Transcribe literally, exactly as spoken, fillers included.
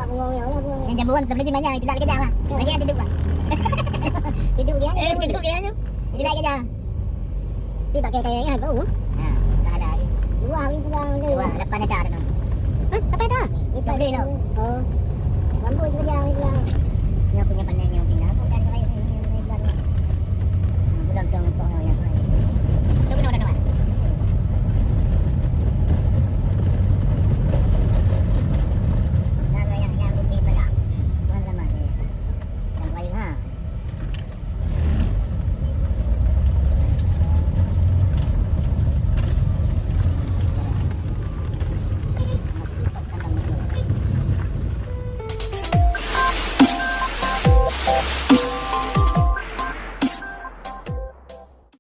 Bungong ya Allah, bungong. Yang jambon sebelah mana? Itu dah kerja lah. Ya. Lagi ada duduk lah. Duduk dia. Eh, duduk dia tu. Jadi lagi dah. Tapi pakai kain ya, bau. Ha, dah ada. Dua hari pulang tu. Dua, lapan ada tu. Hah? Apa itu? Itu boleh tu. Oh. Bambu itu kerja hari pulang. Nyoe punya pandai nyoe pindah. Aku cari lain ni, ni, ni bulan ni. Ha, bulan tu ngetok nyoe, nyoe.